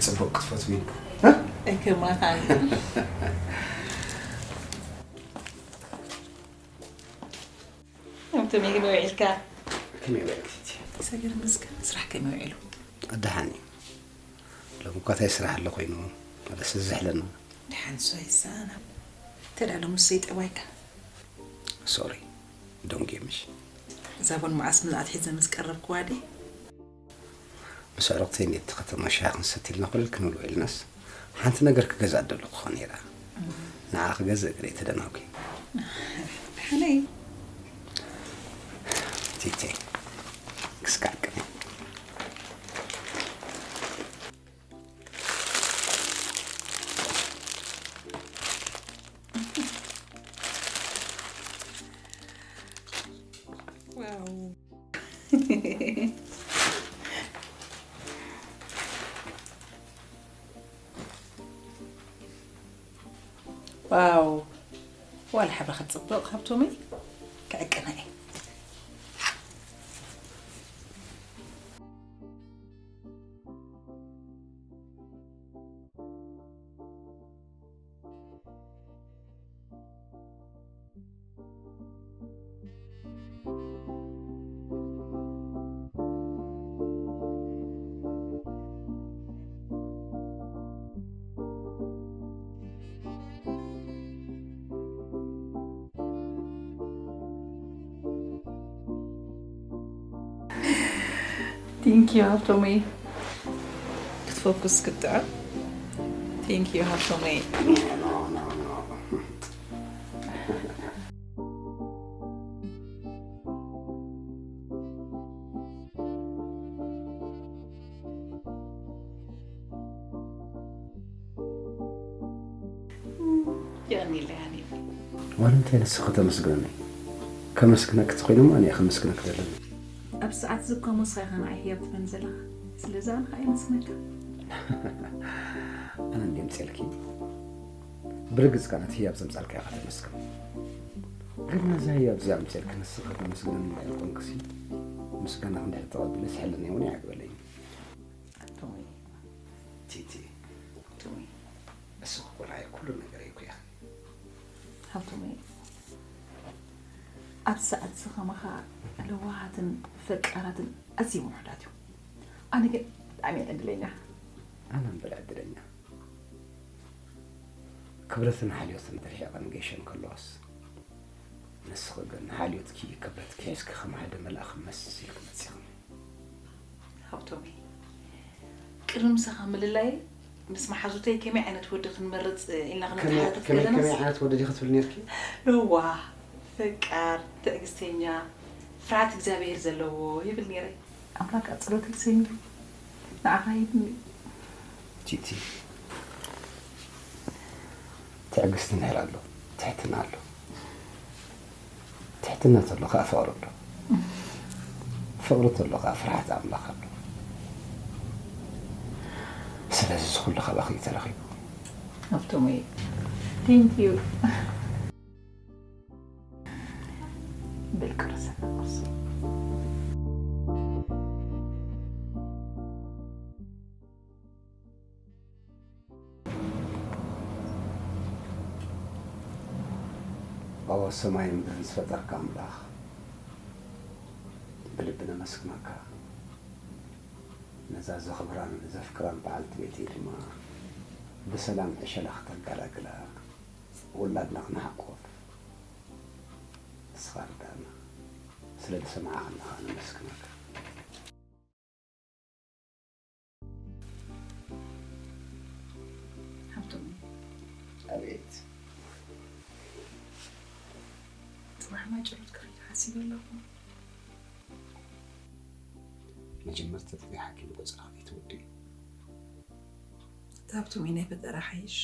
ጽቡቕ ክትፈትዊ ኢልኩ። ኣይከማኻን። ከምቲ ምግቢ ውዒልካ። ከመይ ውዒልኪ ቲቲ? ሰገር መስገን፣ ስራሕ ከመይ ውዒሉ? ደሓን እዩ። ሎሚ እኳ እንታይ ስራሕ ኣሎ ኮይኑ፣ ደስ ዝሕለና። ደሓን ሶ ይሳና። ተዳ ሎሚ ሰይ ጠባይካ። ሶሪ፣ ዶንጌ ምሽ። እዛ ቡን መዓስ ምልኣት ሒዘ ምስ ቀረብክዋ ድየ? ምስ ኣዕሩኽተይ እንዴት ከተማ ሻሂ ክንሰቲ ኢልና ኮለል ክንብል ውዒልናስ፣ ሓንቲ ነገር ክገዝእ ደለኹ ነይራ። ንዓ ክገዝእ እግረይ ተደናጉ። ደሓነይ። ቲቲ፣ ክስካዕ ቅድሚ። ዋው። ዋው። ዋላ ሓደ ክጽብቕ ሃብቶመይ ክዕቅና እየ። Thank you ሃብቶመይ። ክትፎኩስ ክትጥዕም። Thank you ሃብቶመይ። የቐንየለይ ሃኒ። ዋላ እንታይ ንስኺ ተመስግነኒ። ከመስግነኪ ተኾይኑማ ኣነ እየ ከመስግነኪ ዘለኒ። ኣብ ሰዓት ዝኮ መስኻ ኢኻ ንዓይ ህያብ ትበን ዘለኻ። ስለዚ ኣነ ከዓ የመስግነካ። ኣነ እንዲ ምፅልኪ ብርግፅካ ነቲ ህያብ ዘምፃልካ ኢኻ ተመስግን። ግን ነዛ ህያብ እዚኣ ምፅልኪ ንስኺ ከተመስግነኒ እንዳይኮንክሲ ምስጋናኺ እንድሕር ተቐቢለ ስሕልኒ እውን ይዓግበለይ። ኣንቶኒ፣ ቲቲ፣ ኣንቶኒ፣ እስኺ እኮ ንዓይ ኩሉ ነገረይ እኮ ኢኺ። ሃብቶመይ፣ ኣብ ሰዓት እዚ ከማኻ ለዋሃትን ፈቃራትን ኣዝዮም ውሑዳት እዮም። ኣነ ግን ብጣዕሚ እየ ዕድለኛ። ኣነ እምበር ዕድለኛ። ክብረትን ሓልዮትን ተርሒቐን ገይሸን ከለዋስ፣ ንስኺ ግን ሓልዮትኪ ክብረትኪ ሒዝኪ ከም ሓደ መልኣኽ መስ ኢልኪ መጺኽኒ። ሃብቶመይ፣ ቅድሚ ምሳኻ ምልላይ ምስ መሓዙተይ ከመይ ዓይነት ወዲ ክንመርጽ ኢልና ከመይ ክንተሓታተፍ ከመይ- ከመይ ከለናስ፣ ዓይነት ወዲ ዲኺ ትብልኒ ነርኪ? ለዋህ፣ ፈቃር፣ ትዕግስተኛ፣ ፍርሃት እግዚኣብሔር ዘለዎ ይብል ነይረ። ኣምላክ ኣጽሎተይ ሰሚዑ ንዓኻ ሂብኒ። ቲቲ፣ ትዕግስቲ እንድሕር ኣሎ፣ ትሕትና ኣሎ። ትሕትና ተሎ ከዓ ፍቕሪ ኣሎ። ፍቕሪ ተሎ ከዓ ፍርሃት ኣምላኽ ኣሎ። ስለዚ እዚ ኩሉ ካባኺ እዩ ተረኺቡ። ሃብቶመይ፣ thank you። በል ቁርስ፣ ቁርስ። ኣቦ ሰማይን ምድርን ዝፈጠርካ ኣምላኽ፣ ብልቢ ነመስግነካ። ነዛ ዘኽብራን ዘፍቅራን በዓልቲ ቤተይ ድማ ብሰላም ዕሸላ ክተገላግላ፣ ውላድና ክንሓቁፍ ንስኻ ርዳእና። ስለ ዝሰማዕኻና ከዓ ነመስግነካ። ሃብቶም፣ ኣቤት። ጽባሕ ማይ ጸሎት ክኸይድ ሓሲበ ኣለኹ። መጀመርታ ተፈሪሓኪ ብቆጽራ ከይትወዲ። እታ ሃብቶም ናይ ፈጠራ ሓይሽ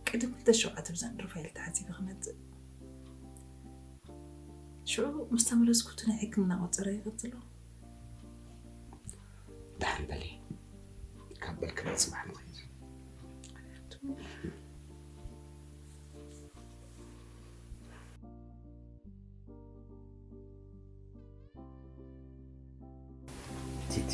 ቅድም ክልተ ሸውዓተ ብዛን ፕሮፋይል ተሓሲበ ክመጽእ። ሽዑ ምስ ተመለስኩ እቲ ናይ ሕክምና ቆጸራ ይቐጽሎ። ደሓን በሊ። ካብ በልክና ጽባሕ ንኸይድ። ቲቲ።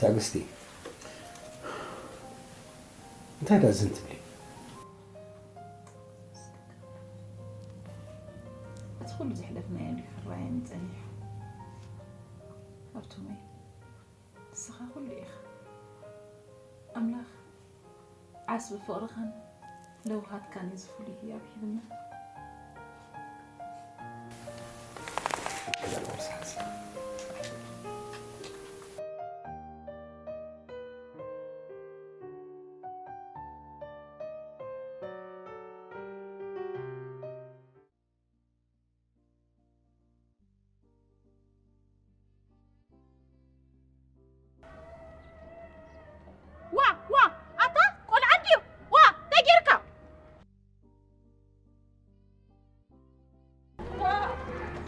ትዕግስቲ፣ እንታይ ደኣ ዝን ትብሊ? እቲ ኩሉ ዘሕለፍናዮ እንዲዩ ሕራየኒ ጸኒሑ። ሃብቶመይ፣ ንስኻ ኩሉ ኢኻ። ኣምላኽ ዓስቢ ፍቕርኻን ለውሃትካን እዩ ዝፍሉይ ህያብ ሂብና። ዋ ዋ ኣታ ቆልዓ እንድዩ ዋ እንታይ ጌርካ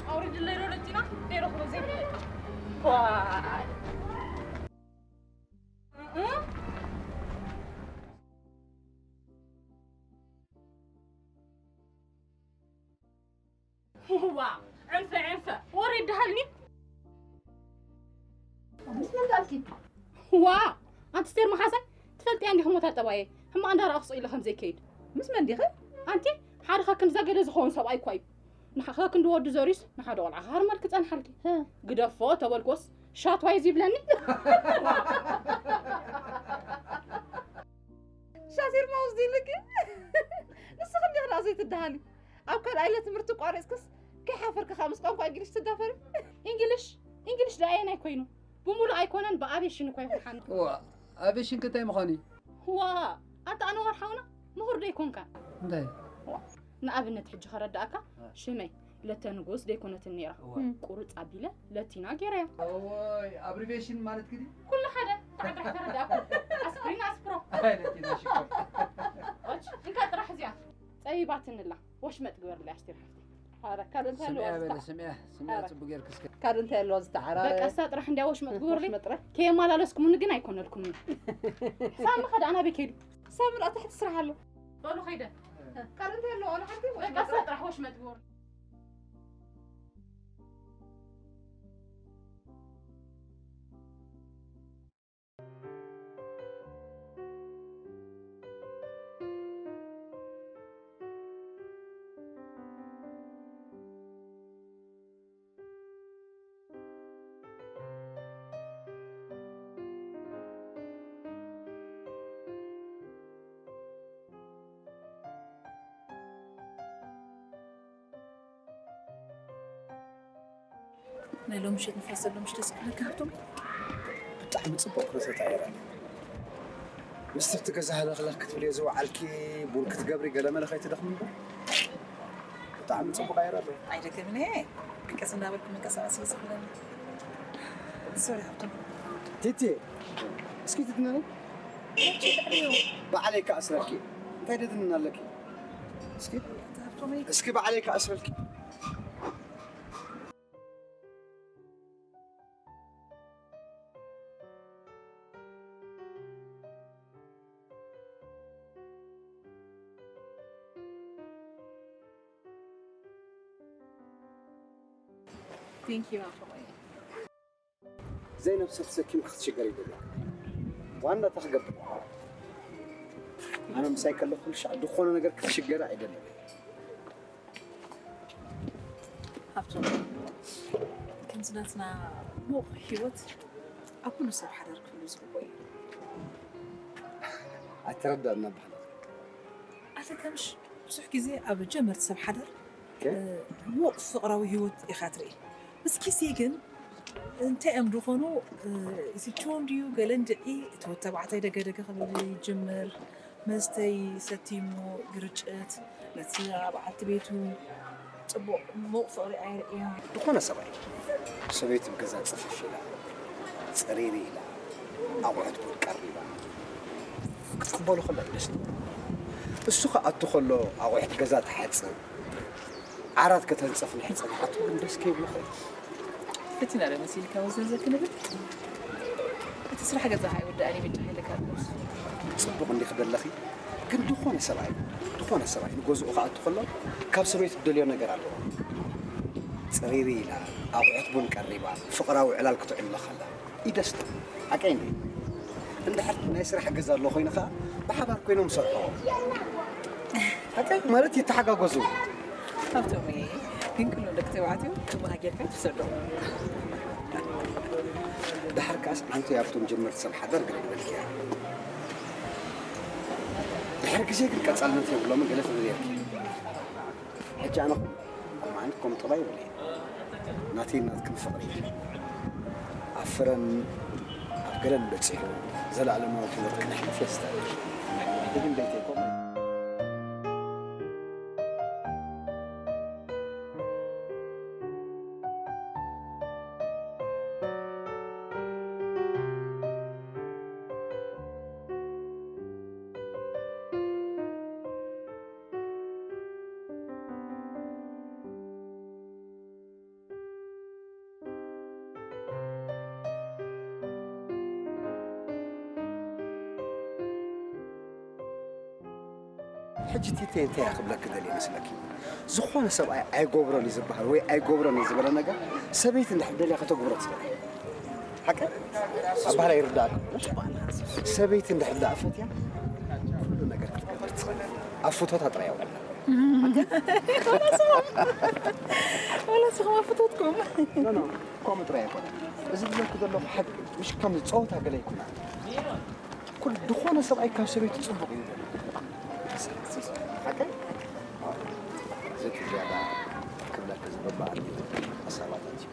ኣውሪድለይ ዶ ለቲና ደይረኽቦ ዘይብለካ ዋ ዕንፈ ዕንፈ ወሬ ይደሃልኒ። ምስ መን ዳልኪ? ዋ ኣንቲ ስቴር መሓዛይ ትፈልጥያ እንዲኹም ወታ ጠባየ ሕማቕ እንዳረኣኹ ስቕ ኢለ ከም ዘይከይድ። ምስ መን ዲኺ? ኣንቲ ሓደ ከክንዲ ዘገደ ዝኸውን ሰብኣይ እኳ እዩ። ንሓ- ከክንዲ ወዲ ዘርዩስ ንሓደ ቆልዓ ክሃርመልኪ ጸንሓልኪ። ግደፎ ተበልኩስ ሻትዋይ እዚ ይብለኒ። ሻሲር ማውስ ዲልኪ ንስኺ እንዲኺ ደኣ ዘይትደሃሊ ኣብ ካልኣይ ለትምህርቲ ቋሪፅክስ ከይሓፈርኪ ከኣ ምስ ቋንቋ እንግሊሽ ትዳፈሪ። እንግሊሽ እንግሊሽ ደኣ ኣየናይ ኮይኑ ብሙሉእ ኣይኮነን ብኣቤሽን እኳ ይኹን ሓንቲ እዋ ኣቤሽን ከ እንታይ ምዃኑ እዩ? ዋ ኣታ ኣነዋር ሓውና ምሁር ዶ ይኮንካ እንታይ ንኣብነት ሕጂ ከረዳእካ ሽመይ ለተ ንጉስ ደይኮነትን ነይራ ቁርፅ ኣቢለ ለቲና ገይረያ ወይ ኣብሪቬሽን ማለት ግዲ ኩሉ ሓደ ተዓራሕ ተረዳእኩ ኣስፕሪን ኣስፕሮ ኣይ ለቲና ሽኮር ኦች እንካ ጥራሕ እዚኣ ፀቢባትንላ ወሽመጥ ግበርላ ኣስቴር ሓፍቲ ኧረ ካብ እንታይ ኣለዋ ስምያ ዝታ- በለ ስምያ ስምያ ኧረ። ጽቡቅ ጌርክ እስከ ካልእ እንታይ ኣለዋ ዝተዓራረ በቃ እሳ ጥራሕ እንዲያ ወሽመጥ ግበርለይ ከየማላለስኩምኒ ግን ኣይኮነልኩምን ሳሚ ኸዳ ኣናበይ ከይዱ ሳሚ ንኣታ ሕቲ ስራሕ ኣሎ በሉ ኸይደ ካልእ እንታይ ኣለዋ ዋላ ሓንቲ በቃ እሳ ጥራሕ ወሽመጥ ግበርለይ ናይ ሎሚ ምሸት ንፋስ ዘሎ ምሽ ደስ ክብለካ ሃብቶም ብጣዕሚ ጽቡቕ ኩነታት ኣየር ኣሎ። ምስቲ ኣብቲ ገዛ ህለኽለኽ ክትብልዮ ዝወዓልኪ ቡን ክትገብሪ ገለመለ ከይትደኽሚ እምበር ብጣዕሚ ጽቡቕ ኣየር ኣሎ። ኣይደከምን ቀስ እናበልኩ ምንቀሳቐስ እዩ ዝኽለኒ። ሶሪ ሃብቶም ቲቲ እስኪ ትትነኒ ባዕለይ ከኣስረኪ እንታይ ደትንን ኣለኪ እስኪ ሃብቶመይ እስኪ ባዕለይ ከኣስረልኪ Thank you ሃብቶመይ ዘይነብሰ ተሰኪምኪ ክትሽገር ይደልያ ዋና ተክገብር ኣነ ምሳይ ከለኹ ሻዕ ዝኾነ ነገር ክትሽገር ኣይደልያ ሃብቶም ከምዚ ናትና ሙቕ ህይወት ኣብ ኩሉ ሰብ ሓዳር ክህሉ ዝግቦ እዩ ኣይተረዳእና ባህል ኣተ ከምሽ ብዙሕ ግዜ ኣብ ጀመርቲ ሰብ ሓዳር ሙቕ ፍቕራዊ ህይወት ኢኻ ትርኢ እስኪ ሲ ግን እንታይ እዮም ዝኾኑ እቲ ቾን ድዩ ገለ እንድዒ እቲ ወተባዕታይ ደገደገ ክብል ይጅምር መስተይ ሰቲሙ ግርጭት ነቲ ኣብ ዓቲ ቤቱ ጽቡቕ ሙቕ ፍቕሪ ኣይርእዮ። ዝኾነ ሰብኣይ ሰበይቱ ብገዛ ጽፍፍ ኢላ ጽሪሪ ኢላ ኣቑሑት ቡን ቀሪባ ክትቅበሎ ከላ እዩ ደስ እሱ ክኣቱ ከሎ ኣቑሑት ገዛ ትሓጽብ ዓራት ከተንጽፍ ንሕጽ ንሓቱ ግን ደስ ከይብሎ ኸ እቲ ናደ መሲልካ ወዘዘ ክንብል እቲ ስራሕ ገዛኻ ኣይወዳእን እዩ ብጫ ሓይለ ካርሎስ ጽቡቕ እንዲኺ ደለኺ ግን ዝኾነ ሰብኣይ ዝኾነ ሰብኣይ ንገዝኡ ክኣቱ ከሎ ካብ ሰበይቱ ትደልዮ ነገር ኣለዎ ጽሪሪ ኢላ ኣቑሑት ቡን ቀሪባ ፍቕራዊ ዕላል ክትዕሎ ከላ ኢደስቶ ሓቀይ እንዴ? እንድሕር ናይ ስራሕ ገዛ ኣሎ ኮይኑ ከዓ ብሓባር ኮይኖም ሰርሑ። ሓቀይ ማለት ይተሓጋገዙ። ሃብቶመይ፣ ግን ኩሎም ደቂ ተባዕትዮ ከምኣ ጌርካ ትሰዶም። ድሓር ከዓስ ዓንቶ ኣብቶም ጀመርቲ ሰብ ሓዳር ገለ ዝበልክያ። ድሕሪ ግዜ ግን ቀጻልነት የብሎምን ገለ ትብል ነርኪ። ሕጂ ኣነ ኮማንድ ኮም ጠባይ ይብለ ናተይ ናትክን ፍቕሪ ኣብ ፍረን ኣብ ገለን በጺሑ ዘለኣለማዊ ህይወት ክነሕልፍ የስተር። ግን ቤተይ ኮም ሕጂ ቲተ እንታይ ክብለኪ ደልየ መስለኪ? ዝኾነ ሰብኣይ ኣይገብሮን እዩ ዝበሃል ወይ ኣይገብሮን እዩ ዝበለ ነገር ሰበይቲ እንድሕር ደልያ ከተግብሮ ትኽእል። ሓቂ ኣባህላ ይርዳእካ። ሰበይቲ እንድሕር ደኣ ፈትያ ኩሉ ነገር ክትገብር ትኽእል። ኣብ ፍቶታ ጥራይ ኣውዕላ። ወላ ስኹም ኣፍቶትኩም ከምኡ ጥራይ ኣይኮነ። እዚ ዝብለኪ ዘለኹ ሓቂ ምሽ ከም ጸወታ ገለ ኣይኮነ። ኩል ዝኾነ ሰብኣይ ካብ ሰበይቲ ጽቡቕ እዩ። ሓቂ ዘቲ ዝያዳ ክብለኪ ዝግባእ ሓሳባታት እዩ።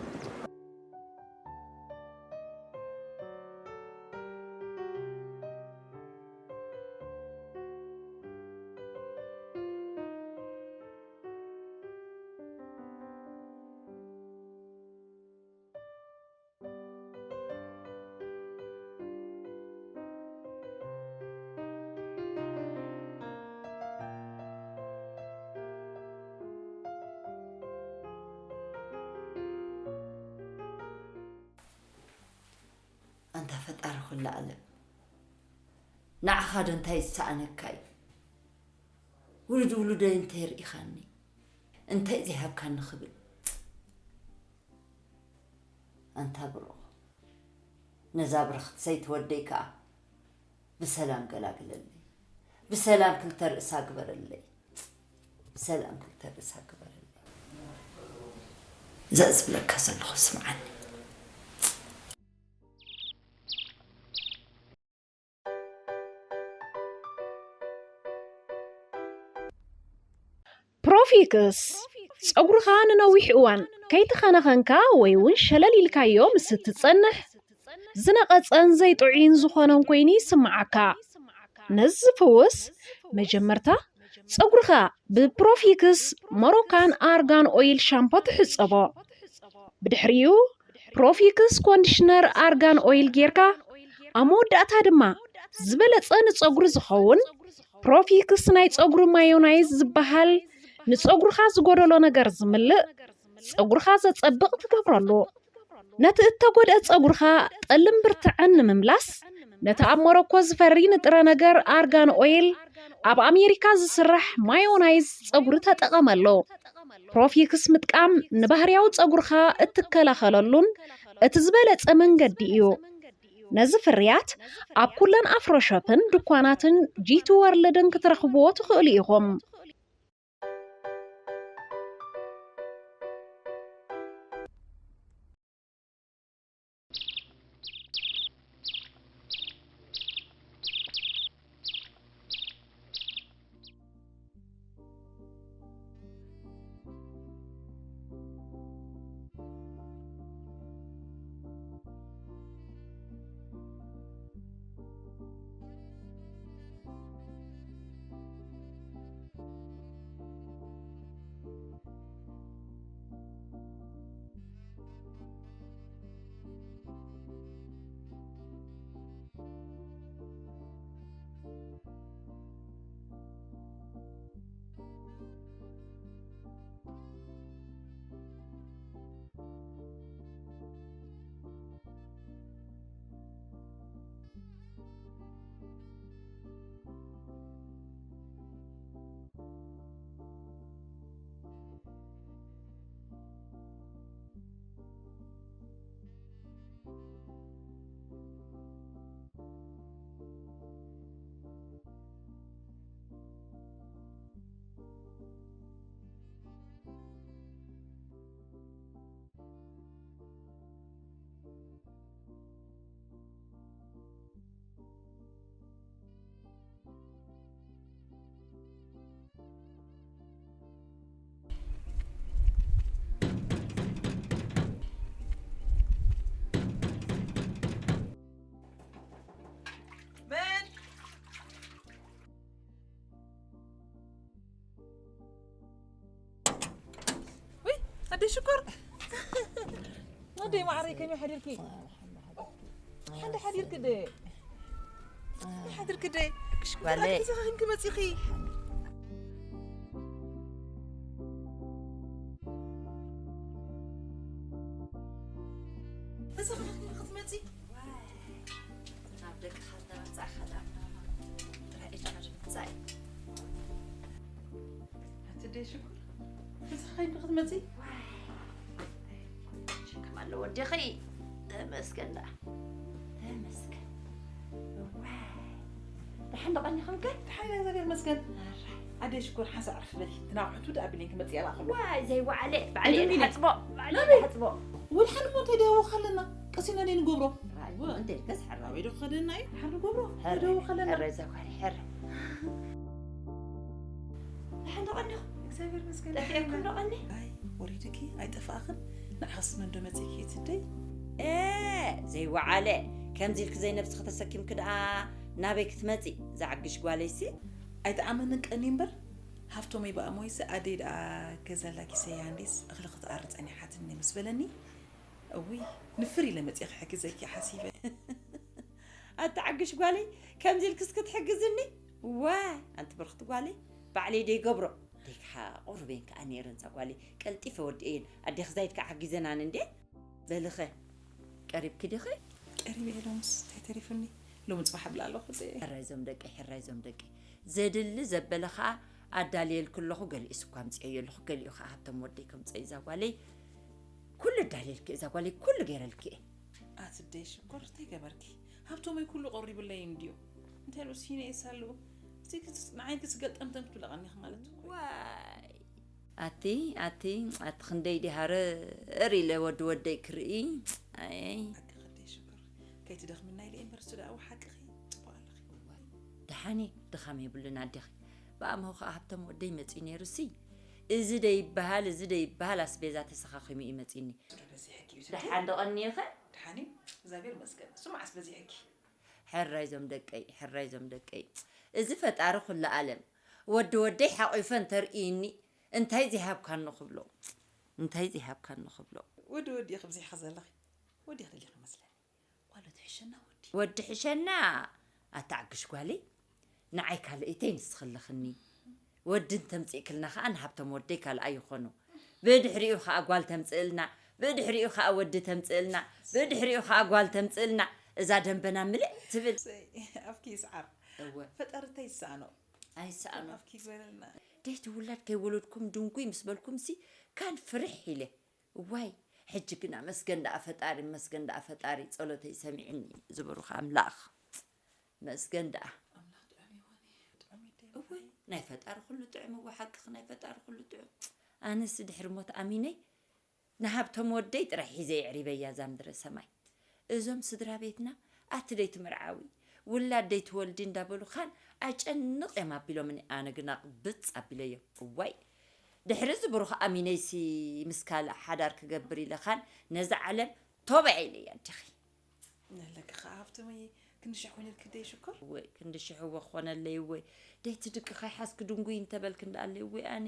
ኣንታ ፈጣሪ ኩሉ ዓለም፣ ንዓኻ ዶ እንታይ ዝሰኣነካ እዩ? ውሉድ ውሉደይ እንታይ ርኢኻኒ? እንታይ ዘይሃብካኒ ክብል? ኣንታ ብሩኽ፣ ነዛ ብርኽቲ ሰይቲ ወደይ ከኣ ብሰላም ገላግለለይ። ብሰላም ክልተ ርእሳ ግበረለይ። ብሰላም ክልተ ርእሳ ግበረለይ። እዛ ዝብለካ ዘለኹ ስምዓኒ። ፕሮፊክስ፣ ጸጉርኻ ንነዊሕ እዋን ከይተኸናኸንካ ወይ እውን ሸለል ኢልካዮ ምስ እትጸንሕ፣ ዝነቐጸን ዘይጥዑይን ዝኾነን ኮይኑ ይስምዓካ። ነዚ ዝፍውስ፣ መጀመርታ ጸጉርኻ ብፕሮፊክስ ሞሮካን ኣርጋን ኦይል ሻምፖ ትሕጸቦ። ብድሕሪኡ ፕሮፊክስ ኮንዲሽነር ኣርጋን ኦይል ጌርካ፣ ኣብ መወዳእታ ድማ ዝበለጸ ንጸጉሪ ዝኸውን ፕሮፊክስ ናይ ጸጉሪ ማዮናይዝ ዝበሃል ንጸጉርኻ ዝጎደሎ ነገር ዝምልእ፣ ጸጉርኻ ዘጸብቕ ትገብረሉ። ነቲ እተጎድአ ጸጉርኻ ጠልን ብርትዐን ንምምላስ፣ ነቲ ኣብ ሞሮኮ ዝፈሪ ንጥረ ነገር ኣርጋን ኦይል ኣብ ኣሜሪካ ዝስራሕ ማዮናይዝ ጸጉሪ ተጠቐመሉ። ፕሮፊክስ ምጥቃም ንባህርያዊ ጸጉርኻ እትከላኸለሉን እቲ ዝበለጸ መንገዲ እዩ። ነዚ ፍርያት ኣብ ኩለን ኣፍሮ ሾፕን ድኳናትን ጂቲ ወርልድን ክትረኽብዎ ትኽእሉ ኢኹም። ደይ ሽኮር። ኣደይ ማዕረይ ከመይ ሓዲርኪ? ሓንደ ሓዲርኪ ደ? ሓዲርኪ ደ? ሽኮር ጓለይ። ኣደይ ተሳኺን ክመጺኺ። ተሳኺን ክትመጺ? ናብ ደቅኻ እናመጻእኻ ደኣ ጥራይ ኢድካ ምጻእ እዩ። ኣቲ ደይ ሽኮር ተሳኺን ክትመጺ? ሸከም ኣለዎ ኣዴኺ። ተመስገን ደኣ። ተመስገን። እዋይ። ደሓን ዶ ቀኒኹም ከ? ደሓን ኢና እግዚኣብሔር ይመስገን። ኣደይ ሽኮር ሓንሳእ ዕርፍ በሊ። እቲ ናቑሑት ውድእ ኣቢለኝ ክመጽእ እየ ከሎ። ዋይ ዘይወዓለ ባዕለይ ኣይደውይለይ። ሓጽቦ። ባዕለይ ኣበይ? ሓጽቦ። ወልሓን እሞ እንታይ ደይ ኣወኻለና? ቀሲና ደይ ንገብሮ። ራእይ እንደ ከስ ሓራይ። ኣበይ ዶ ክኸደና እዩ? ደሓን ንገብሮ። እንታይ ደይ ኣወኻለና? ሕረ ዘጓሪ ሕረ። ደሓን ዶ ቀኒኹም? እግዚኣብሔር ይመስገን። ጠፊእኩም ዶ ቀኒ? ኣይ ወሪድኪ ኣይጠፋእኽን። ንዓኽስ መን ዶ መጺእኪ ትደይ? ኤ ዘይወዓለ ከምዚ ኢልኪ ዘይነብስኺ ተሰኪምኪ ደኣ ናበይ ክትመጺ? ዝዓግሽ ጓለይሲ ኣይጠዓመንን ቀኒ እምበር ሃፍቶመይ ብኣሞይሲ ኣደይ ደኣ ገዛ ላጊሰያ እንዴስ እኽሊ ክትኣሪ ጸኒሓትኒ ምስ በለኒ እውይ ንፍር ኢለ መጺእ ክሕግዘኪ ሓሲበ። ኣተዓግሽ ጓለይ ከምዚ ኢልክስ ክትሕግዝኒ? ዋ ኣንቲ ብርኽቲ ጓለይ ባዕለይ ደይገብሮ ደይካ ቁሩበን ከኣ ነይረን ዛ ጓለይ ቀልጢፈ ወዲኤየን ኣዴኺ ዛይድ ከኣ ሓጊዘናን እንዴ በልኸ ቀሪብኪ ዲኺ? ቀሪበ እየ ሎምስ እንታይ ተሪፉኒ ሎሚ ጽባሕ ኣብላ ኣለኹ ዘየ። ሕራይዞም ደቀይ ሕራይዞም ደቀይ ዘድሊ ዘበለ ከኣ ኣዳልየልኪ ኣለኹ ገሊኡስ እኳ ኣምፅኤዮ ኣለኹ ገሊኡ ከኣ ሃብቶም ወደይ ከምፅኦ እዛ ጓለይ ኩሉ ኣዳልየልኪ እዛ ጓለይ ኩሉ ገይረልኪ እየ። ኣትደይ ሽኮር እንታይ ገበርኪ ሃብቶመይ ኩሉ ቀሪቡለይ እንድዩ እንታይ ኢሉ ሲነ የሳልኡ እቲ ንዓይ ክስገልጠምተም ክትብለቐኒኺ ማለት እኮ እዩ። ዋይ ኣቲ ኣቲ ኣቲ ክንደይ ዲሃርር ኢለ ወዲ ወደይ ክርኢ ኣይ ኣቲ ክንደይ ሽኮር ከይትደኽምና ኢለ እምበር እሱ ደኣ ሓቅኺ ጽቡቕ ኣለኺ። ደሓኒ ድኻም የብሉን ኣዴኺ ብኣምሆ ከዓ ሃብቶም ወደይ መፂኡ ነይሩ ሲ እዚ ደይበሃል እዚ ደይበሃል ኣስቤዛ ተሰኻኺሙ እዩ መፂኒ። ደሓን ደቐኒኸ ደሓን እዩ እግዚኣብሔር ይመስገን እሱ መዓስ በዚሕኪ። ሕራይ ዞም ደቀይ ሕራይ ዞም ደቀይ እዚ ፈጣሪ ኩሉ ኣለም ወዲ ወደይ ሓቂፈ እንተርእይኒ እንታይ ዘይሃብካኒ ክብሎ እንታይ ዘይሃብካኒ ክብሎ። ወዲ ወዲ ኢኺ ብዚሕኺ ዘለኺ ወዲ ክደሊኺ መስለኒ ጓሎ ትሕሸና ወዲ። ወዲ ሕሸና ኣታ ዓግሽ ጓለይ ንዓይ ካልእተይ ንስኺ ኣለኽኒ ወዲ እንተምፂእክልና ከዓ ንሃብቶም ወደይ ካልኣ ይኾኑ ብድሕሪኡ ከዓ ጓል ተምፅእልና ብድሕሪኡ ከዓ ወዲ ተምፅእልና ብድሕሪኡ ከዓ ጓል ተምፅእልና እዛ ደንበና ምልእ ትብል ኣፍኪ ይስዓር እወ ፈጠሪ እንታይ ይሰኣኖ ኣይሰኣኖ ኣፍኪ ይግበረልና ደይቲ ውላድ ከይወለድኩም ድንጉይ ምስ በልኩም ሲ ካን ፍርሕ ኢለ እዋይ ሕጂ ግና መስገን ደኣ ፈጣሪ መስገን ደኣ ፈጣሪ ጸሎተይ ሰሚዕኒ ዝብሩኽ ኣምላኽ መስገን ደኣ ኣምላኽ ጥዑም ይኾን እዩ ጥዑም ይደይ እወ ናይ ፈጣሪ ኩሉ ጥዑም እወ ሓቅኺ ናይ ፈጣሪ ኩሉ ጥዑም ኣነስ ድሕሪ ሞት ኣሚነይ ንሃብቶም ወደይ ጥራይ ሒዘ የዕሪበያ እዛ ምድረ ሰማይ እዞም ስድራ ቤትና ኣቲ ደይትምርዓዊ ውላድ ደይትወልዲ እንዳበሉ ካን ኣጨንቕ እዮም ኣቢሎምኒ ኣነ ግና ቅብጽ ኣቢለዮም እዋይ ድሕሪ እዚ ብሩኽ ኣሚነይሲ ምስ ካልእ ሓዳር ክገብር ኢለ ካን ነዛ ዓለም ቶበያ ኢለያ ኣዴኺ ነለኪ ከዓ ሃብተመይ ክንዲ ሽሕ ኮይነልኪ ደይ ሽኮር እወይ ክንዲ ሽሕ እወ ክኾነለይ እወይ ደይቲ ድቂ ካይሓዝኪ ድንጉይ እንተበልኪ እንዳኣለይ እወይ ኣነ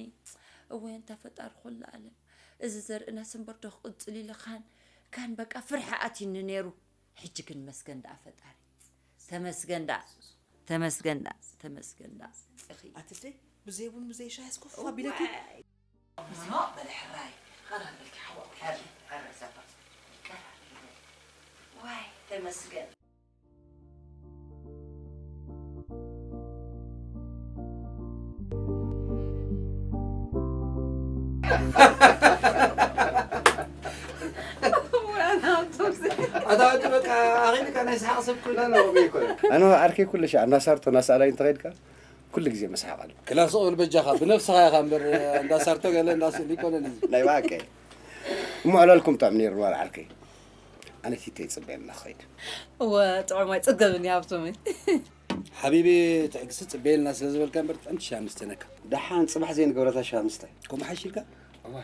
እወይ ኣንታ ፈጣሪ ኩሉ ኣለም እዚ ዘርእናስ እምበር ዶ ክቕጽል ኢለ ካን ካን በቃ ፍርሒ ኣትዩኒ ነይሩ ሕጂ ግን መስገን ደኣ ፈጣሪ ተመስገን ደኣ ተመስገን ደኣ ተመስገን ደኣ እኺ ኣትፍተይ ብዘይ ቡን ብዘይ ሻሂ እስኮፍ ኣቢለኪ እዋይ ምስማቕ በለ ሕራይ ቀራርበልኪ ሓዋ ሕር ሕር ዘባ ቀራርበልኪ ዋይ ተመስገን ኣታወቲ በቃ ኣኺልካ ናይ ሰሓቕ ሰብ ኩልና ነቕሚ ይኮነ ኣነ ዓርከይ ኩሉ ሻዕ እናሳርቶ እናሰኣላይ እንተኸይድካ ኩሉ ግዜ መስሓቕ ኣሎ ክላስ ኦል በጃኻ ብነፍስኻ ኢኻ እምበር እንዳሳርቶ ገለ እንዳስእል ይኮነን እዚ ናይ ብሓቂ እሞ ዕላልኩም ጥዕም ነይሩ ዋላ ዓርከይ ኣነ ቲቶ ይፅበየና ክኸይድ እወ ጥዑም ኣይፅገብን ይሃብቶመይ ሓቢቢ ትዕግስቲ ፅበየልና ስለ ዝበልካ እምበር ጥዕምቲ ሻምስተ ነካ ደሓን ፅባሕ ዘይንገብረታ ሻምስተ ከምኡ ሓይሽ ኢልካ እወ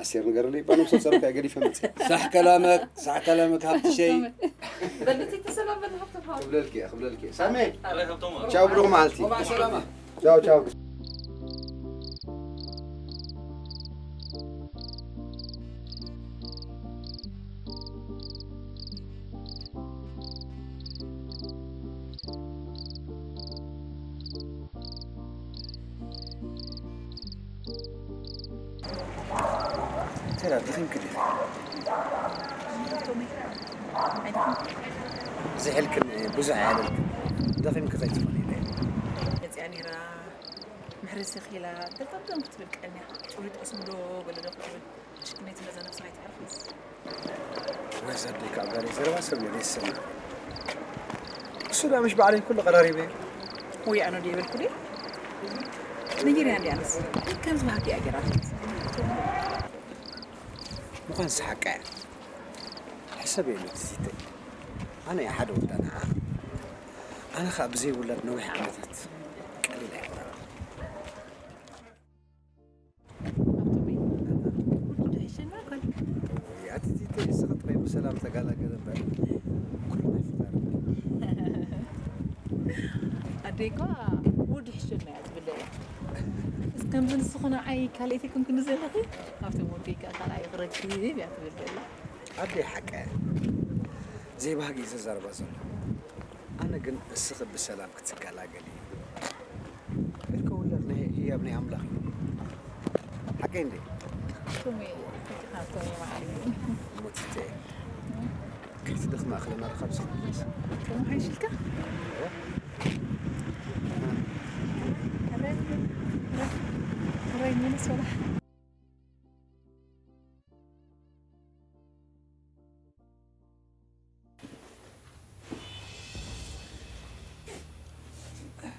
ኣስቴር ንገረለይ እባ ነብሰ ጸርካ ገዲፈ መጽ ሳሕ ከላመክ ሳሕ ከላመክ ሃብትሸይ በልቲ ተሰላም በል ሃብቶም ሃው ክብለልኪ እየ ክብለልኪ እየ ሳሚ ቻው ብሩኽ መዓልቲ ሰላማ ቻው ቻው ደኺምኪ ዲኺ? ዝሕልክን ብዙሕ ኣያለልክን። ደኺምኪ ከይትኾኒ ኢለ። መፅያ ነይራ፣ ምሕረሲ ኺላ፣ በጣም ደም ክትብል ቀንያ። ጭሉጥ እስሙ ዶ ገለ ዶ ክትብል። ሽክነይቲ ነዛ ነብስኻ ይትዕርፍስ። ወይስ ኣደይ ካብ ጋር ዘረባ ሰብ ነው ደስ ይላል። እሱ ዳ ምሽ ባዕለይ ኩሉ ቀራሪበ። ወይ ኣነ ዶ ይበልኩ ዲ? ነጊር ያንዲ ኣነስ። ከም ዝባህክ ያ ገራ። ምዃን ሰሓቀ። ሕሰብ የለ ትዚተ። ኣነ እየ ሓደ ወዳ ንዓ። ኣነ ኸኣ ብዘይ ውላድ ነዊሕ ዓመታት ቀሊል ኣይኮነን። ኣቲ ዚተ እስኺ ጥራይ ብሰላም ተጋላገለ እምበር። ኩሉ ናይ ፈጣሪ። ኣደይ እኳ ውድ ይሕሸና እያ ትብል እያ። እስከ ንስኹ ንዓይ ካልኣይቲ ኮንክኒ ዘለኺ፣ ኣብቶም ወደይ ከኣ ካልኣይ ክረክብ እያ ትብል ዘላ። ኣደይ ሓቃ እያ። ዘይባህጊ እዩ ዘዛርባ ዘሎ። ኣነ ግን እስኺ ብሰላም ክትገላገሊ እኮ ውላድ ናይ ህያብ ናይ ኣምላኽ እዩ። ሓቀይ እንዴ? ቶሚ፣ ሓቂ ካብቶም ይመዓል እዩ። ሞቲተ። ከይትደኽማ እኽለ ማረኻ ብሰንበት። ቶሚ ሓይሽልካ? እ? እ? እ? እ? እ?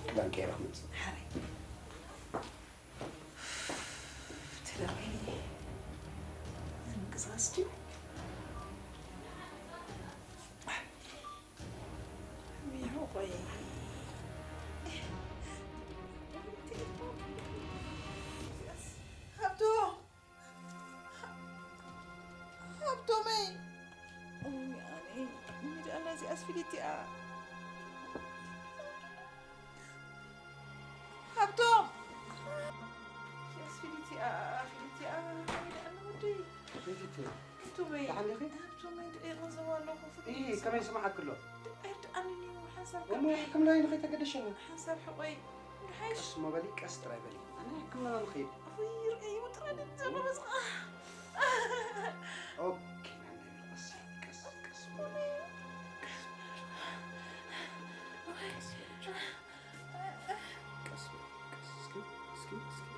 ክዳን ቀይረ ክመጽእ። ሓራይ። ተለበይ። ምንቅስቓስ ድዩ? ሚሑ ቆይ። ሃብቶ! ሃብቶመይ! ኦይ፣ ኣነ፣ ሚድኣላ እዚኣስ ፊሊት እያ። ሃብቶም! እዚኣስ ፊሊት እያ፣ ፊሊት እያ። ሚድኣላ ወደይ። ፊሊት እያ። ሃብቶመይ! ደሓን ዲኺ? ሃብቶመይ፣ ድዒ ገንዘብ ኣለኹ፣ ፊሊት እየ፣ እያ። ከመይ ይስምዓኪ ኣሎ? ኣይርድኣንን እዩ፣ ሓንሳብ እሞ ከመይ? ሕክምና እዩ ንኸይተገደሸኒ። ሓንሳብ ሕቆይ፣ ምድሓሽ። ቀስ እሞ በሊ፣ ቀስ ጥራይ በሊ። ኣነ ሕክምና ንኸይድ። ኣፉይ ይርአይ፣ ይውጥረኒ ዘሎ በስኻ። ኦኬ፣ ቀስ፣ ቀስ፣ ቀስ፣ ቀስ፣ ቀስ፣ ቀስ፣ እስኪ፣ እስኪ፣ እስኪ።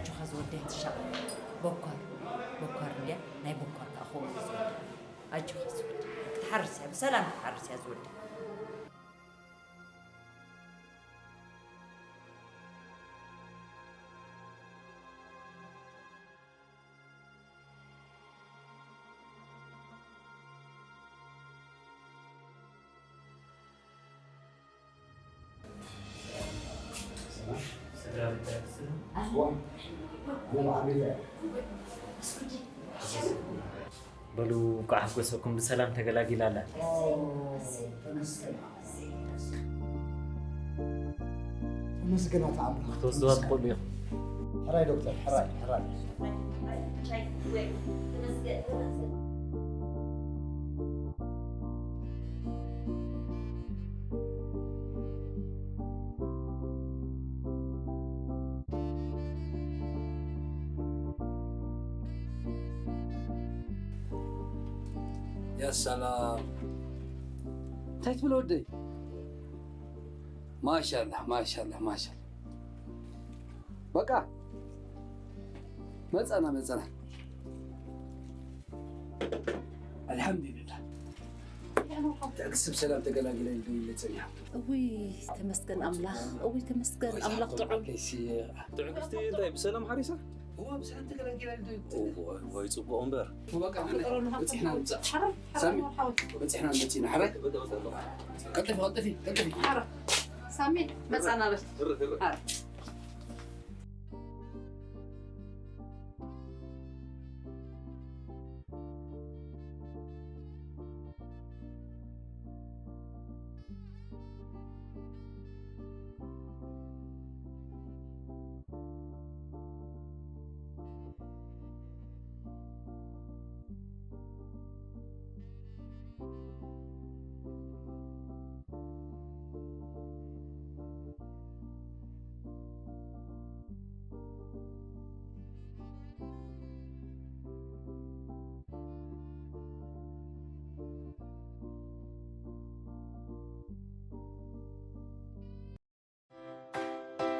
ኣጆኻ ዝወደይ ትሻቕ። በኳር፣ በኳር እንድያ፣ ናይ በኳር ከኣ ኸምኡ ዝወደይ። ኣጆኻ ዝወደይ። ክትሓርስ እያ፣ ብሰላም ክትሓርስ እያ ዝወደይ። በሉ፣ እንኳዕ ሓጎሰኩም፣ ብሰላም ተገላጊላ ኣላ። ተመስገን ኣታ ኣምላኽ። ክትወስድዋ ትኽእሉ ኢኹም። ሕራይ ዶክተር፣ ሕራይ፣ ሕራይ። ያ ሰላም። እንታይ ትብል ወደይ? ማሻላ፣ ማሻላ፣ ማሻላ። በቃ መጸና፣ መጸና። ኣልሓምዱሊላህ። ትዕግስቲ ብሰላም ተገላጊላ ኢሉ ደውይለ ጸኒሓ። እውይ ተመስገን ኣምላኽ፣ እውይ ተመስገን ኣምላኽ ጥዑም። ጥዕግስቲ እንታይ ብሰላም ሓሪሳ? እዋ ብሰላም ተገላጊላ ኢሉ ደውይለ ጸኒሓ። እዋይ፣ እዋይ፣ ጽቡቕ እምበር። በቃ በጺሕና ንምጻእ። ሳሚ፣ በጺሕና ንመጺእና። ሓራይ ቀልጥፊ፣ ቀልጥፊ፣ ቀልጥፊ። ሓራ ሳሚ መጻና በል። ሓራ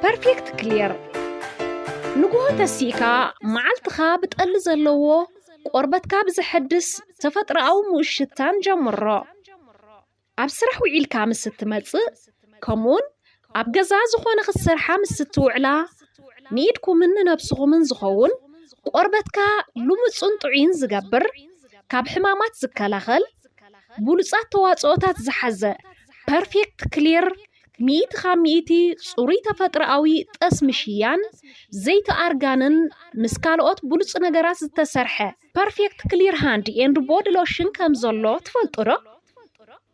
ፐርፌክት ክሊር ንግሆ ተሲእካ መዓልትኻ ብጠሊ ዘለዎ ቆርበትካ ብዘሐድስ ተፈጥሮኣዊ ምኡት ሽታን ጀምሮ። ኣብ ስራሕ ውዒልካ ምስ እትመጽእ፣ ከምኡውን ኣብ ገዛ ዝኾነ ክትሰርሓ ምስ እትውዕላ፣ ንኢድኩምን ንነብስኹምን ዝኸውን ቆርበትካ ልሙጽን ጥዑይን ዝገብር፣ ካብ ሕማማት ዝከላኸል፣ ብሉጻት ተዋጽኦታት ዝሓዘ ፐርፌክት ክሊር፣ ሚእቲ ካብ ሚእቲ ጽሩይ ተፈጥሮኣዊ ጠስሚ ሽያን፣ ዘይቲ ኣርጋንን ምስ ካልኦት ብሉጽ ነገራት ዝተሰርሐ ፐርፌክት ክሊር ሃንድ ኤንድ ቦዲ ሎሽን ከም ዘሎ ትፈልጡ ዶ?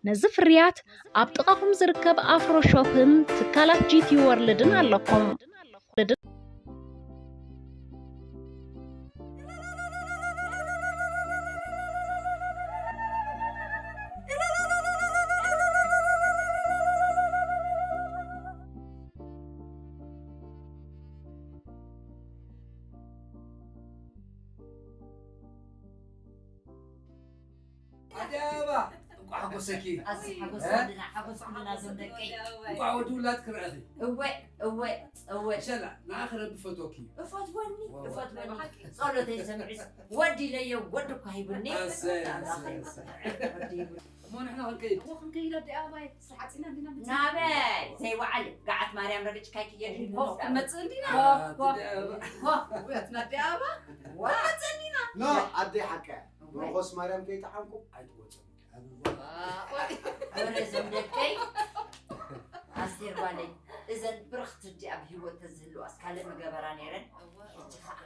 ነዚ ፍርያት ኣብ ጥቓኹም ዝርከብ ኣፍሮ ሾፕን ትካላት ጂ ቲ ወርልድን ኣለኩም። ኣደ ኣበባ፣ እንቋዕ ሓጎሰኪ። ኣዚ ሓጎስ እ? ኩልና፣ ሓጎስ ኩልና ዞም ደቀይ። እንቋዕ ወዲ ውላድ ክረኣኺ። እወ፣ እወ፣ እወ። ሸላ፣ ንዓኺ ረቢ ፈቶኪ። እፈትወኒ፣ ዋው። እፈትወኒ። ጸሎተይ ሰሚዑስ ወዲ ኢለዮ፣ ወዲ እኳ ሂቡኒ። ኣሰይ፣ ኣሰይ፣ ኣሰይ። ወዲ ሂቡኒ። እሞ ንሕና ክንከይድ። እሞ ክንከይድ ኣደ ኣበባይ፣ ስራሕ ዓጺና እንዲና መጺና። ናበይ? ዘይወዓል፣ ገዓት ማርያም ረግጭካይ ክየድ። ኮፍ ክንመጽእ እንዲና። ኮፍ፣ ኮፍ። ኣደ ኣበባ። ኮፍ። ውያትና ኣደ ኣበባ። ዋ። ክንመጽእ እንዲና። ኖ፣ ኣደይ ሓቀ። እወ። ብርኾስ ማርያም ከይጠዓምኩም ኣይትወጹ። ኣበባ። ወረ ዞም ደቀይ፣ ኣስቴር ጓለይ፣ እዘን ብርኽቲ ኣዲኣ ኣብ ህይወት ተዝህልዋስ ካልእ ምገበራ ነይረን። ሕጂ ኸኣ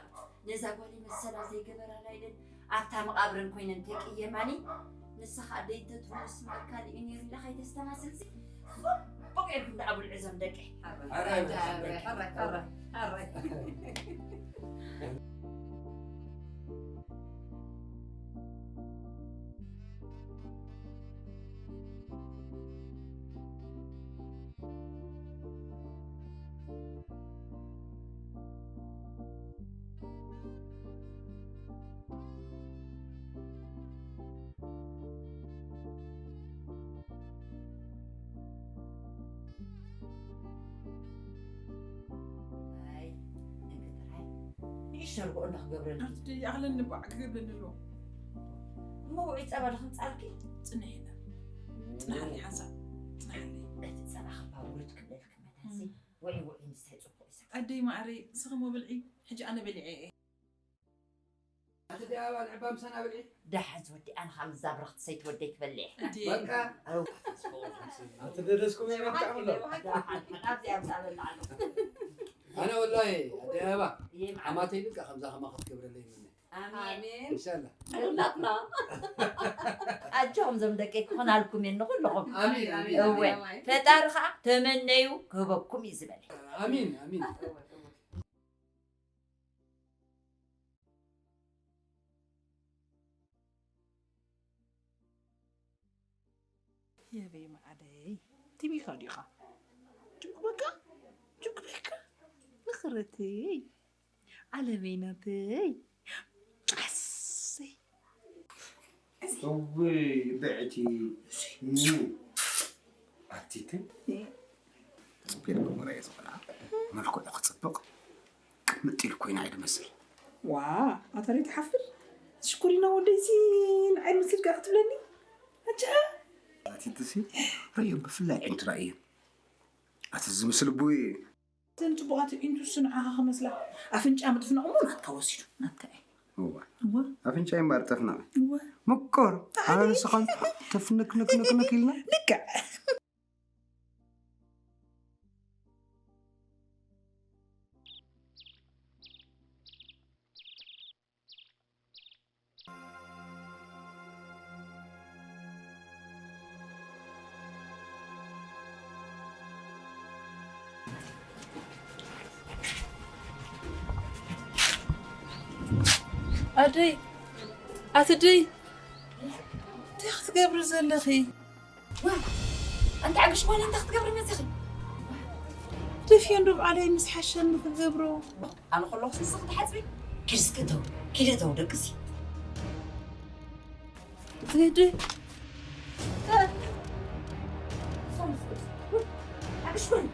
ነዛ ጓለይ መሰላ ዘይገበራላ ኢለን ኣብታ መቓብረን ኮይነን ተቅየማኒ። ንስኻ ኣደይ እንተትህሉስ እምበር ካልእ እዩ ነይሩ ኢልካ ኣይተስተማስልሲ። ፎቅ ፎቅ ኢልኩም ደኣ ብልዑ ዞም ደቀይ። ኣረ፣ ኣረ፣ ኣረ፣ ኣረ፣ ኣረ። ኣይ፣ እንግዲህ ጥራይ ሸርግኦ እንዳ ክገብረልኪ። ኣቲ ደይ ኣኽለኒ ባዕ ክገብረኒ ኣለዎ። እሞ ውዒ ጸባ ዶ ከምጻልኪ? ጽንሒ ኢለ። ጽንሓለይ ሓንሳብ። ጽንሓለይ። እቲ ጸባ ክባውርድ ክብለልኪ መታሲ። እም። ውዒ ውዒ ንስታይ ጽቡቕ እዩ። ኣደይ ማዕረይ፣ ስኺ እሞ ብልዒ። ሕጂ ኣነ በሊዐ እየ። ኣቲ ደይ ኣበባ ንዕባ ምሳና ብልዒ። ደሓን ዝወዲ ኣነ ካብ እዛ ብርኽቲ ሰይቲ ወደይ ክበልዕ። ኣደይ። በቃ። ኣው። ኣቲ ደደስኩም ይመጣ ኣሎ። ደሓን፣ ኣብዚኣ ምሳበላ ኣሎ። ኣነ ወላሂ ኣደይ ኣበባ ይምዓ። ኣማተይ በቃ ከምዛ ከማ ክትገብረለይ ይምነ። ኣሜን። ኣሜን። ኢንሻላህ። ኩላትና። ኣጆኹም ዞም ደቀይ ክኾናልኩም እየ ንኹልኹም። ኣሜን፣ ኣሜን፣ እወ። ኣሜን። ፈጣሪ ኸዓ ተመነዩ ክህበኩም እዩ ዝበለ። ኣሜን፣ ኣሜን። የበይ መዓደይ፣ ቲቪኻ ዲኻ? ጁክ በቃ፣ ጁክ በቃ፣ ምኽርተይ፣ ዓለመይ ናተይ። ኣሰይ። እውይ፣ ብዕቲ፣ ኣቲትን፣ ጽቡቅ ጌርኩም ርኣየ ዝኾና፣ መልክዑ ክጽብቅ፣ ቅምጥ ኢሉ ኮይና እየ ድመስል። ዋ፣ ኣታ ደይ ትሓፍር? ሽኮሪና ወደይሲ ንዓይ መስል ከኣ ክትብለኒ? ኣጃ! ኣቲትሲ፣ ርዮ ብፍላይ ዕንትራ እየን። ኣቲ ዝምስል ቡይ። እተን ጽቡቓት ኢንቱስ ንዓኻ ክመስላ፣ ኣፍንጫ ምጥፍንቕ እሞ ናትካ ወሲዱ፣ ናትካ እዩ። እዋ። እዋ። ኣፍንጫ እምበኣር ጠፍንቕ። እዋ። ምቁር። ኣነ ኣነ ንስኻን ተፍንክንክንክንክ ኢልና። ልክዕ። ኣደይ፣ ኣቲ ደይ፣ እንታይ ክትገብሪ ዘለኺ? ዋ፣ ኣንቲ ዓግሽ ጓል እንታይ ክትገብሪ መጺኺ? ደፍዮ እንዶ ብዓለይ ምስ ሓሸኒ ክገብሮ። ኣነ ከለኹስ ንስኺ ትሓጽቢ? ኪድ እስኪ እተው፣ ኪድ እተው ደቅሲ። ትህዲ። ዓግሽ ጓል።